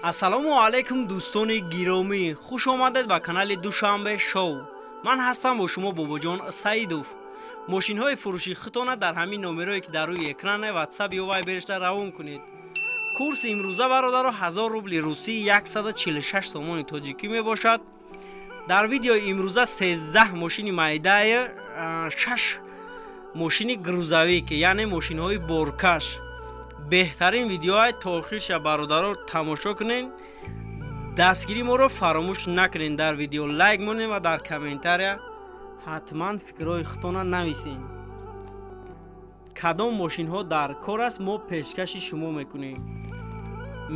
Ассалому алайкум, дӯстони гиромӣ, хуш омадед ба канали Душанбе Шоу. Ман ҳастам бо шумо Бобоҷон Саидов. Мошинҳои фурӯши худтона дар ҳамин номерое, ки дар рӯи экране, Ватсап ё Вайбершда равон кунед. Курси имрӯза, бародаро, 1000 рубли русӣ 146 сомони тоҷикӣ мебошад. Дар видеои имрӯза 13 мошини майдае, 6 мошини грузовик, яъне мошинҳои боркаш. Беҳтарин видеоҳай то охирша, бародаро, тамошо кунед. Дастгири моро фаромӯш накунед, дар видео лайк монед ва дар комментария ҳатман фикрҳои худтона нависед. Кадом мошинҳо дар кор аст, мо пешкаши шумо мекунем.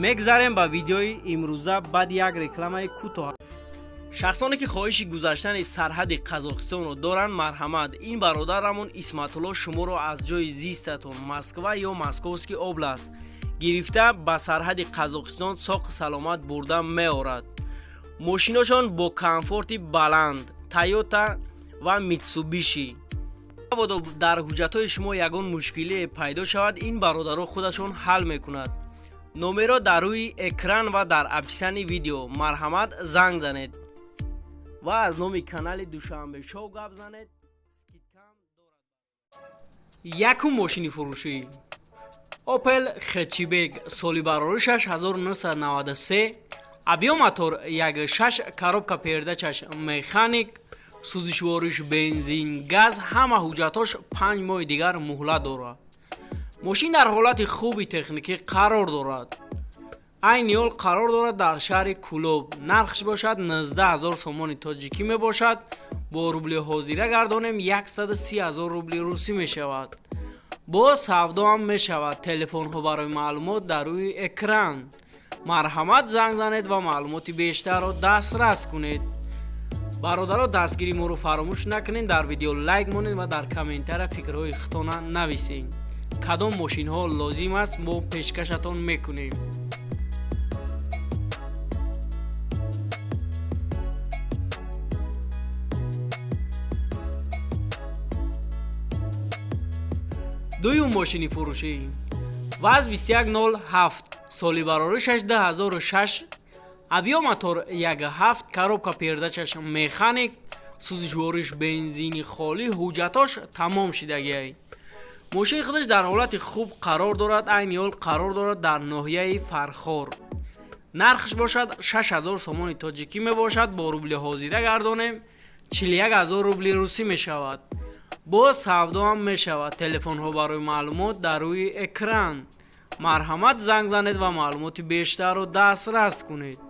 Мегзарем ба видеои имрӯза баъди як рекламаи кӯтоҳ. Шахсоне, ки хоҳиши гузаштани сарҳади Қазоқистонро доранд, марҳамат, ин бародарамон Исматулло шуморо аз ҷои зистатон, Москва ё Московский область, гирифта, ба сарҳади Қазоқистон соқ саломат бурда меорад. Мошиношон бо комфорти баланд, Тойота ва Митсубиши. Мабодо дар ҳуҷҷатҳои шумо ягон мушкилие пайдо шавад, ин бародаро худашон ҳал мекунад. Номерро дар рӯи экран ва дар описании видео, марҳамат, занг занед ва аз номи канали Душанбе Шоу гап занед, скидка м дорад. Якум мошини фурӯшӣ: Опел Хэтчбек, соли бароришаш 1993, объём мотор 1.6, коробка передачаш механик, сӯзишвориш бензин, газ, ҳама ҳуҷҷатҳош 5 моҳи дигар муҳлат дорад. Мошин дар ҳолати хуби техникӣ қарор дорад. Айни ҳол қарор дорад дар шаҳри Кӯлоб. Нархш бошад 19 000 сомони тоҷикӣ мебошад. Бо рубли ҳозира гардонем, 130 000 рубли русӣ мешавад. Боз савдо ҳам мешавад. Телефонҳо барои маълумот дар рӯи экран, марҳамат, занг занед ва маълумоти бештарро дастрас кунед. Бародаро, дастгири моро фаромӯш накунед, дар видео лайк монед ва дар комментария фикрҳои худтона нависед. Кадом мошинҳо лозим аст, мо пешкашатон мекунем. Дуюм мошини фурӯшӣ: ВАЗ 2107, соли бароришаш 2006, объём мотор 1.7, коробка передачаш механик, сӯзишвориш бензини холӣ, ҳуҷҷатош тамом шидагиай. Мошини худаш дар ҳолати хуб қарор дорад. Айни ҳол қарор дорад дар ноҳияи Фархор. Нархш бошад 6000 сомони тоҷикӣ мебошад. Бо рубли ҳозира гардонем, 41 000 рубли русӣ мешавад. Боз савдо ҳам мешавад. Телефонҳо барои маълумот дар рӯи экран, марҳамат, занг занед ва маълумоти бештарро дастрас кунед.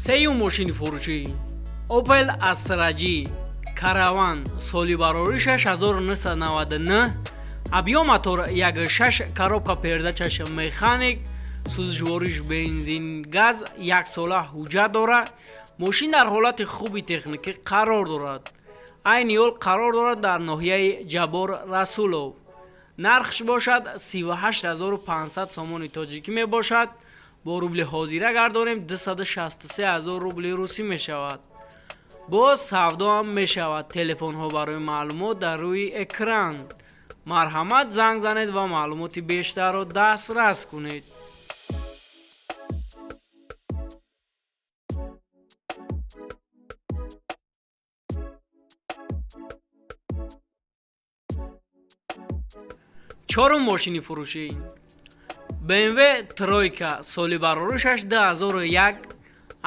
Сеюм мошини фурӯшӣ: Опел Астра Ҷи Караван, соли бароришаш 1999, объём мотор 1.6, коробка передачаш механик, сӯзишвориш бензин, газ, яксола ҳуҷҷат дорад. Мошин дар ҳолати хуби техникӣ қарор дорад. Айни ҳол қарор дорад дар ноҳияи Ҷаббор Расулов. Нархш бошад 38 500 сомони тоҷикӣ мебошад. Бо рубли ҳозира гардонем, 263 000 рубли русӣ мешавад. Боз савдо ҳам мешавад. Телефонҳо барои маълумот дар рӯи экран, марҳамат, занг занед ва маълумоти бештарро дастрас кунед. Чорум мошини фурӯшӣ: BMW Тройка, соли бароришаш 2001,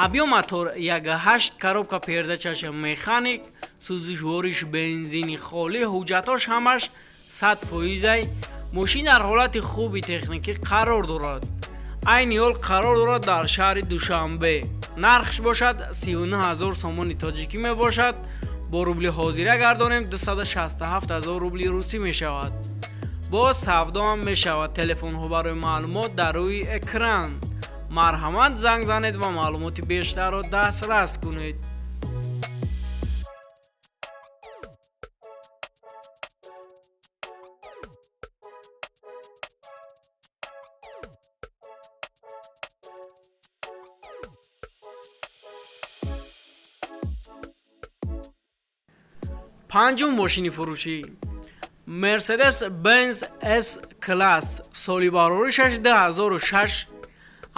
объём мотор 1.8, коробка передачаш механик, сӯзишвориш бензини холӣ, ҳуҷҷатош ҳамаш 100 фоизай. Мошин дар ҳолати хуби техникӣ қарор дорад. Айни ҳол қарор дорад дар шаҳри Душанбе. Нархш бошад 39 000 сомони тоҷикӣ мебошад. Бо рубли ҳозира гардонем, 267 000 рубли русӣ мешавад. Боз савдо ҳам мешавад. Телефонҳо барои маълумот дар рӯи экран, марҳамат, занг занед ва маълумоти бештарро дастрас кунед. Панҷум мошини фурӯшӣ: Мерседес Бенз С класс, соли бароришаш 2006,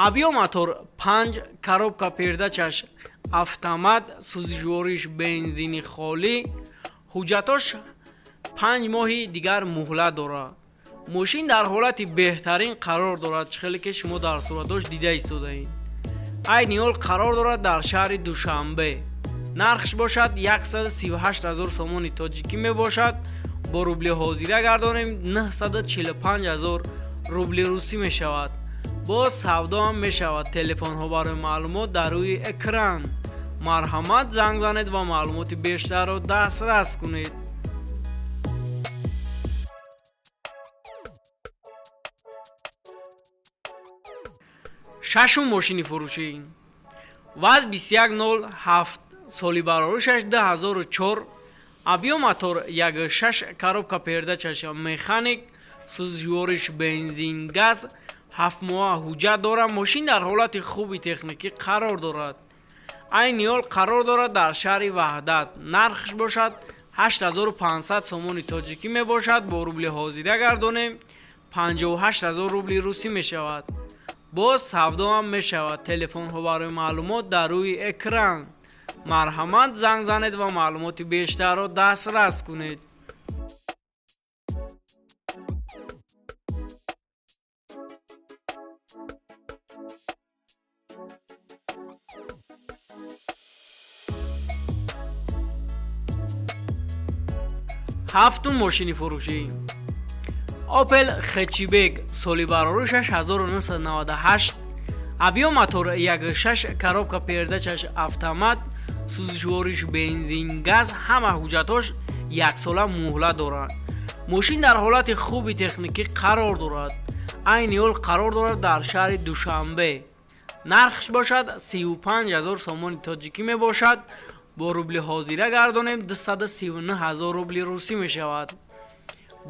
объём мотор 5, коробка передачаш автомат, сӯзишвориш бензини холӣ, ҳуҷҷатош 5 моҳи дигар муҳлат дорад. Мошин дар ҳолати беҳтарин қарор дорад, чӣ хеле ки шумо дар суратош дида истодаед. Айни ҳол қарор дорад дар шаҳри Душанбе. Нархш бошад 138 ҳазор сомони тоҷикӣ мебошад. Бо рубли ҳозира гардонем, 945 ҳазор рубли русӣ мешавад. Боз савдо ҳам мешавад. Телефонҳо барои маълумот дар рӯи экран. Марҳамат, занг занед ва маълумоти бештарро дастрас кунед. Шашум мошини фурӯшӣ: ВАЗ 2107, соли бароришаш 2004, объём мотор 1.6, коробка передачаш механик, сӯзишвориш бензин газ, 7 моҳа ҳуҷҷат дорад. Мошин дар ҳолати хуби техникӣ қарор дорад. Айни ҳол қарор дорад дар шаҳри Ваҳдат. Нархш бошад 8500 сомони тоҷикӣ мебошад. Бо рубли ҳозира гардонем, 58 ҳазор рубли русӣ мешавад. Боз савдо ҳам мешавад. Телефонҳо барои маълумот дар рӯи экран. Марҳамат, занг занед ва маълумоти бештарро дастрас кунед. Ҳафтум мошини фурӯшӣ: Опел Хэтчбек, соли бароришаш 1998, объём мотор 1.6, коробка передачаш автомат, сӯзишвориш бензин газ, ҳама ҳуҷҷатош яксола муҳлат дорад. Мошин дар ҳолати хуби техникӣ қарор дорад. Айни ҳол қарор дорад дар шаҳри Душанбе. Нархш бошад 35 ҳазор сомони тоҷикӣ мебошад. Бо рубли ҳозира гардонем, 239 ҳазор рубли русӣ мешавад.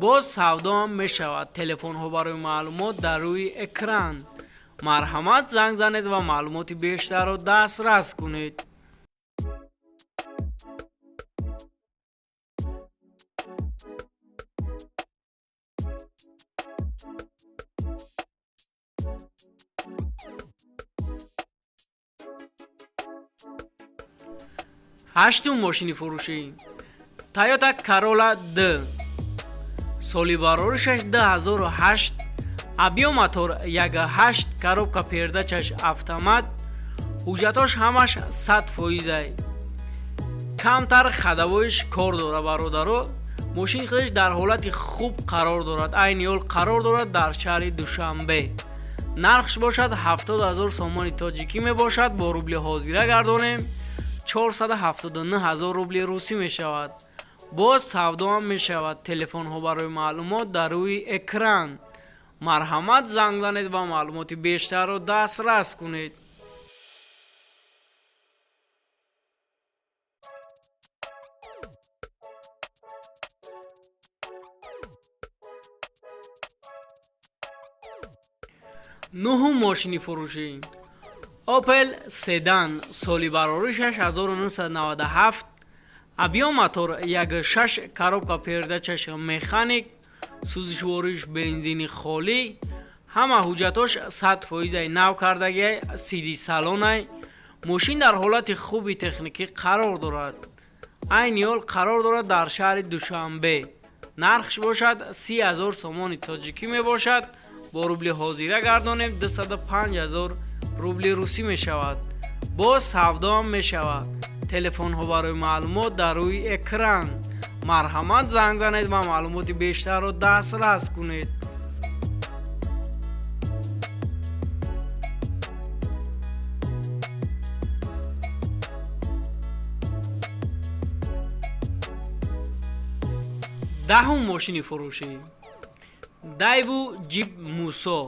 Боз савдо ҳам мешавад. Телефонҳо барои маълумот дар рӯи экран. Марҳамат, занг занед ва маълумоти бештарро дастрас кунед. Ҳаштум мошини фурӯшӣ: Тойота Corolla D, соли бароришаш 2008, объём мотор 1.8, коробка передачаш автомат, ҳуҷҷатош ҳамаш 100 фоизай. Камтар ходовойш кор дора, бародаро. Мошини худаш дар ҳолати хуб қарор дорад. Айни ҳол қарор дорад дар шаҳри Душанбе. Нархш бошад 70 ҳазор сомони тоҷикӣ мебошад. Бо рубли ҳозира гардонем, 479 ҳазор рубли русӣ мешавад. Боз савдо ҳам мешавад. Телефонҳо барои маълумот дар рӯи экран. Марҳамат, занг занед ва маълумоти бештарро дастрас кунед. Нуҳум мошини фурӯшӣ: Опел седан, соли бароришаш 1997, объём мотор 1.6, коробка передачаш механик, сӯзишвориш бензини холӣ, ҳама ҳуҷҷатош 100 фоизай, нав кардагиай, сиди салонай. Мошин дар ҳолати хуби техникӣ қарор дорад. Айни ҳол қарор дорад дар шаҳри Душанбе. Нархш бошад 30 ҳазор сомони тоҷикӣ мебошад. Бо рубли ҳозира гардонем, 205 ҳазор рубли русӣ мешавад. Боз савдо ҳам мешавад. Телефонҳо барои маълумот дар рӯи экран. Марҳамат, занг занед ва маълумоти бештарро дастрас кунед. Даҳум мошини фурӯшӣ: Дайву Ҷип Мусо,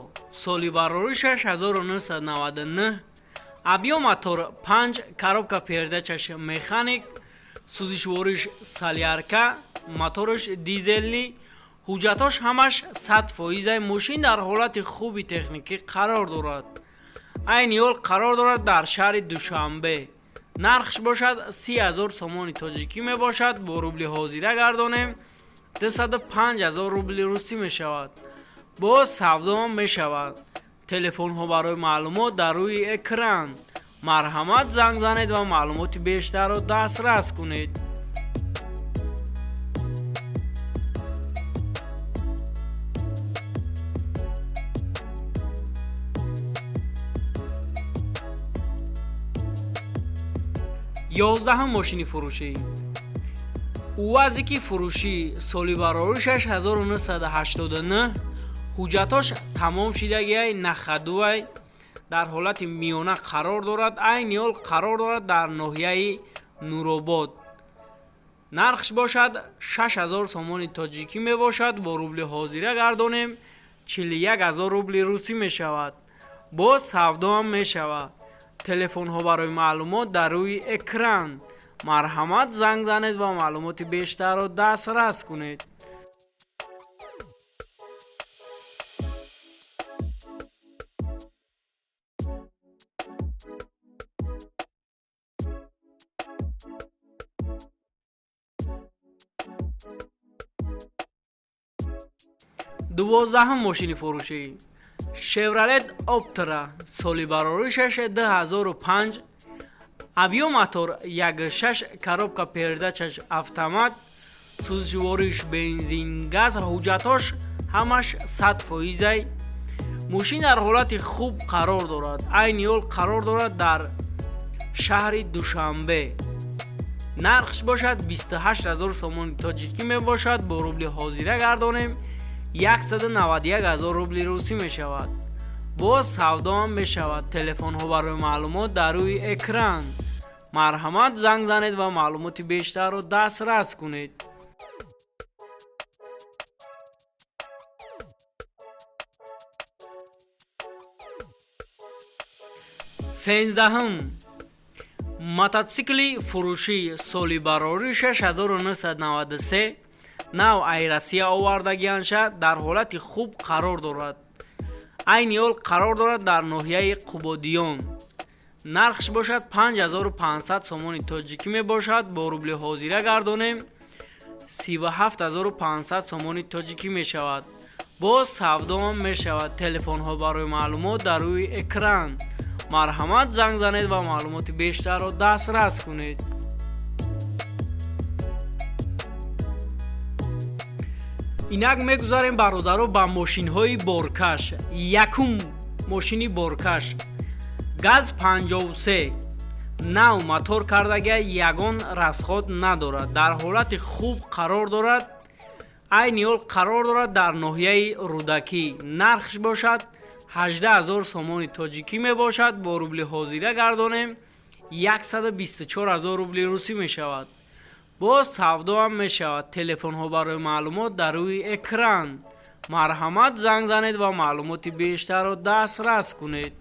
соли бароришаш 1999, объём мотор 5, коробка передачаш механик, сӯзишвориш солярка, мотораш дизельный, ҳуҷҷатош ҳамаш 100 фоизай. Мошин дар ҳолати хуби техникӣ қарор дорад. Айни ҳол қарор дорад дар шаҳри Душанбе. Нархш бошад 30 000 сомони тоҷикӣ мебошад. Бо рубли ҳозира гардонем, 205 000 рубли русӣ мешавад. Боз савдо мешавад. Телефонҳо барои маълумот дар рӯи экран. Марҳамат, занг занед ва маълумоти бештарро дастрас кунед. 11-ум мошини фурӯшӣ: УАЗики фурӯшӣ, соли бароришаш 1989, ҳуҷҷатош тамом шидагиай, на ходу ай, дар ҳолати миёна қарор дорад. Айни ҳол қарор дорад дар ноҳияи Нуробод. Нархш бошад 6000 сомони тоҷикӣ мебошад. Бо рубли ҳозира гардонем, 41 000 рубли русӣ мешавад. Боз савдоам мешавад. Телефонҳо барои маълумот дар рӯи экран. Марҳамат, занг занед ва маълумоти бештарро дастрас кунед. 12-ум мошини фурӯшӣ: Шевролет Оптра, соли бароришаш 2005, объём мотор 1,6, коробка передачаш автомат, сӯзишвориш бензин, газ, ҳуҷҷатош ҳамаш 100 фоизай. Мошин дар ҳолати хуб қарор дорад. Айни ҳол қарор дорад дар шаҳри Душанбе. Нархш бошад 28 000 сомони тоҷикӣ мебошад. Бо рубли ҳозира гардонем, 191 000 рубли русӣ мешавад. Боз савдоам мешавад. Телефонҳо барои маълумот дар рӯи экран. Марҳамат, занг занед ва маълумоти бештарро дастрас кунед. 13-ум мототсикли фурӯшӣ, соли бароришаш 1993, нав ай Россия овардагианша, дар ҳолати хуб қарор дорад. Айни ҳол қарор дорад дар ноҳияи Қубодиён. Нархш бошад 5500 сомони тоҷикӣ мебошад. Бо рубли ҳозира гардонем, 37 500 сомони тоҷикӣ мешавад. Боз савдоам мешавад. Телефонҳо барои маълумот дар рӯи экран. Марҳамат, занг занед ва маълумоти бештарро дастрас кунед. Инак мегузарем, бародаро, ба мошинҳои боркаш. Якум мошини боркаш: ГАЗ 53, нав мотор кардагия, ягон расход надорад, дар ҳолати хуб қарор дорад. Айни ҳол қарор дорад дар ноҳияи Рӯдакӣ. Нархш бошад 18 000 сомони тоҷикӣ мебошад. Бо рубли ҳозира гардонем, 124 000 рубли русӣ мешавад. Боз савдоам мешавад. Телефонҳо барои маълумот дар рӯи экран. Марҳамат, занг занед ва маълумоти бештарро дастрас кунед.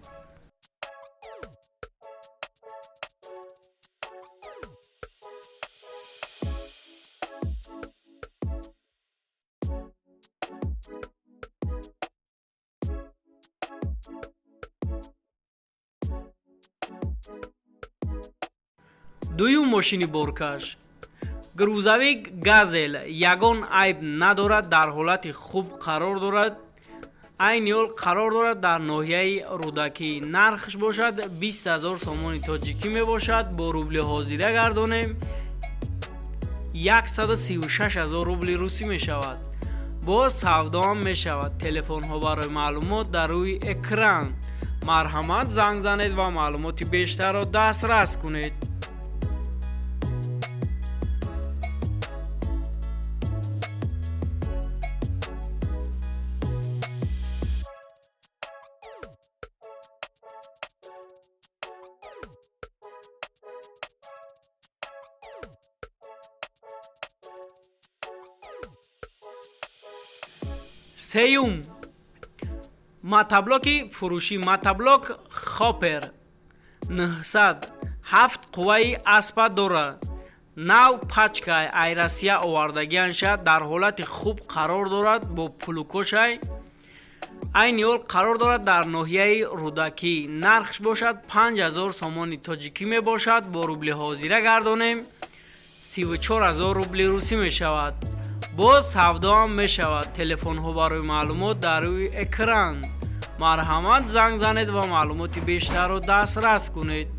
Дуюм мошини боркаш: грузовик Газел, ягон айб надорад, дар ҳолати хуб қарор дорад. Айни ҳол қарор дорад дар ноҳияи Рӯдакӣ. Нархш бошад 20 000 сомони тоҷикӣ мебошад. Бо рубли ҳозира гардонем, 136 000 рубли русӣ мешавад. Боз савдоам мешавад. Телефонҳо барои маълумот дар рӯи экран. Марҳамат, занг занед ва маълумоти бештарро дастрас кунед. Сеюм мотоблоки фурӯшӣ: мотоблок Хопер 900, ҳафт қувваи аспа дорад, нав пачкай, ай Россия овардагианша, дар ҳолати хуб қарор дорад, бо плукошай. Айни ҳол қарор дорад дар ноҳияи Рӯдакӣ. Нархш бошад 5000 сомони тоҷикӣ мебошад. Бо рубли ҳозира гардонем, 34 000 рубли русӣ мешавад. Боз савдоам мешавад. Телефонҳо барои маълумот дар рӯи экран. Марҳамат, занг занед ва маълумоти бештарро дастрас кунед.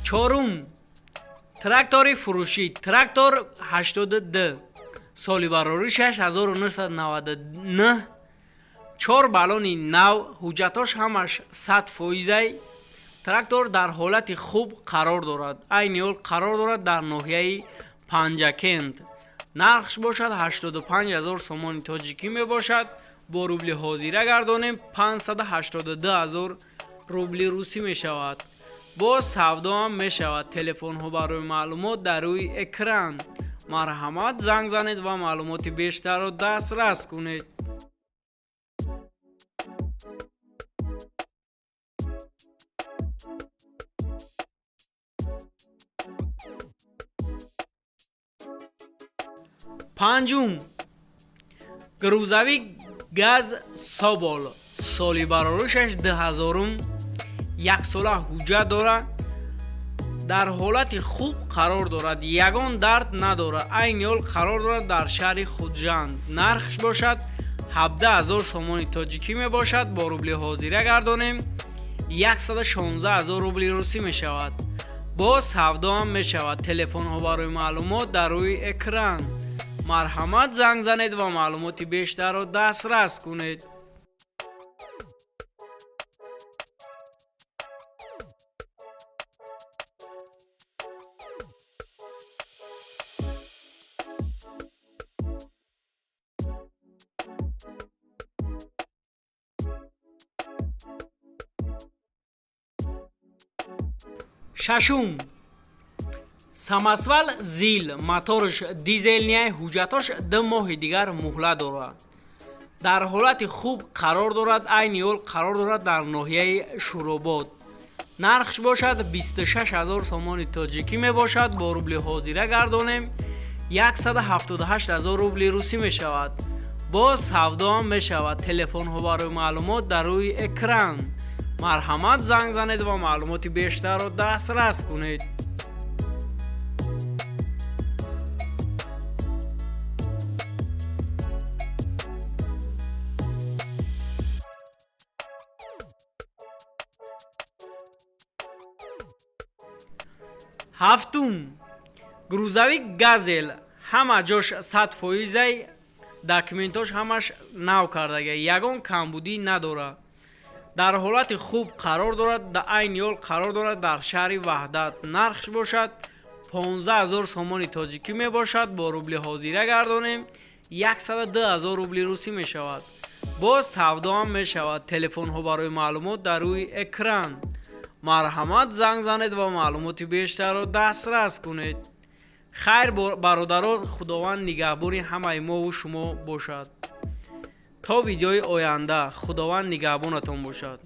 Чорум трактори фурӯшӣ: трактор 82, соли бароришаш 1999, чор баллони нав, ҳуҷҷатош ҳамаш 100 фоизай. Трактор дар ҳолати хуб қарор дорад. Айни ҳол қарор дорад дар ноҳияи Панҷакент. Нархш бошад 85 ҳазор сомони тоҷикӣ мебошад. Бо рубли ҳозира гардонем, 582 ҳазор рубли русӣ мешавад. Боз савдоам мешавад. Телефонҳо барои маълумот дар рӯи экран. Марҳамат, занг занед ва маълумоти бештарро дастрас кунед. Панҷум грузовик ГАЗ Собол, соли бароришаш 2000-ум, яксола ҳуҷҷат дорад, дар ҳолати хуб қарор дорад, ягон дард надорад. Айни ҳол қарор дорад дар шаҳри Хуҷанд. Нархш бошад 17 000 сомони тоҷикӣ мебошад. Бо рубли ҳозира гардонем, 116 ҳазор рубли русӣ мешавад. Боз савдоам мешавад. Телефонҳо барои маълумот дар рӯи экран. Марҳамат, занг занед ва маълумоти бештарро дастрас кунед. Шашум самосвал ЗИЛ, моторш дизельный, ҳуҷҷатош 2 моҳи дигар муҳлат дорад, дар ҳолати хуб қарор дорад. Айни ҳол қарор дорад дар ноҳияи Шӯробод. Нархш бошад 26 ҳазор сомони тоҷикӣ мебошад. Бо рубли ҳозира гардонем, 178 ҳазор рубли русӣ мешавад. Боз савдоам мешавад. Телефонҳо барои маълумот дар рӯи экран. Марҳамат, занг занед ва маълумоти бештарро дастрас кунед. Ҳафтум грузовик Газел, ҳама ҷош 100 фоизай, документош ҳамаш нав кардага, ягон камбудӣ надорад, дар ҳолати хуб қарор дорад. Айни ҳол қарор дорад дар шаҳри Ваҳдат. Нархш бошад 15 ҳазор сомони тоҷикӣ мебошад. Бо рубли ҳозира гардонем, 102 ҳазор рубли русӣ мешавад. Боз савдоам мешавад. Телефонҳо барои маълумот дар рӯи экран. Марҳамат, занг занед ва маълумоти бештарро дастрас кунед. Хайр, бародарон, Худованд нигаҳбони ҳамаи мову шумо бошад. То видеои оянда, Худованд нигаҳбонатон бошад.